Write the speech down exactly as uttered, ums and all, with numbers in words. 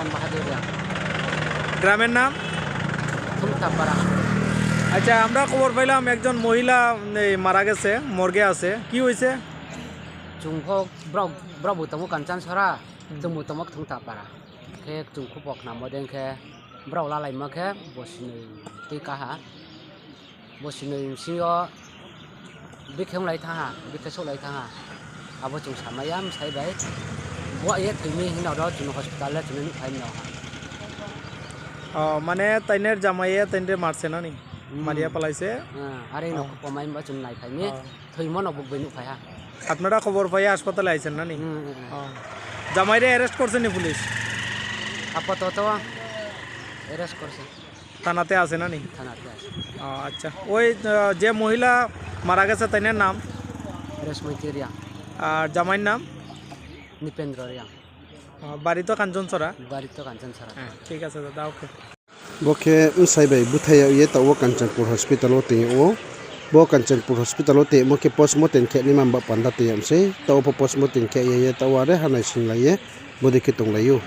বাহাদুর রিয়াং। গ্রামের নাম? থুংতাপাড়া। আচ্ছা, আমরা খবর পাইলাম একজন মহিলা এই মারা গেছে, মর্গে আছে। কি হয়েছে? Chung pho brao, brao bo tongmo Kanchan Sora, hmm, chung bo tongmo Thungtapara. Khe chung khupo khnamo dei khe brao lalaimo khe bosinoi tui kaha. Bosinoi bsing yo bikhe onglai thanng ha, bikhe souhlai thanng ha. Abo chung samai ya, bsai bai. Bo ye thoi mi hing no ro chung hospital le chung nuhphai mi no ha. O, mane tainer jamai ye tainre marse nani? Hmm. Maria palai se? Hmm, are no, o, khupomai bo chung naiphai mi. O. Thoimo no bo bai nuhphai ha. আপনারা খবর পাইয়া হাসপাতালে আইছেন না নি? হুম, হুম, হুম। ও। জামাইরে arrest করছে নি পুলিশ? আপাতত arrest করছে। থানাতে আছে না নি? থানাতে আছে। ও, আচ্ছা। ওই, আহ, যে মহিলা মারা গেছে, তাইনের নাম? রেশমতি রিয়াং। আর জামাইর নাম? নৃপেন্দ্র রিয়াং। আহ, বাড়ি তো কাঞ্চনছড়া? বাড়ি তো কাঞ্চনছড়া। হ্যাঁ, ঠিক আছে দাদা, ওকে। Bo khe bsai bai búthaih yag ye taoh wo Kanchanpur hospital wo toing yag ou. Bo Kanchanpur hospital wo toing yagmo khe postmortem khe naima baoh panda toing yag mi sei. Taoh wo pho postmortem khe ya ye taoh wo are ha naisinglai ye bodei khe tonglai ou.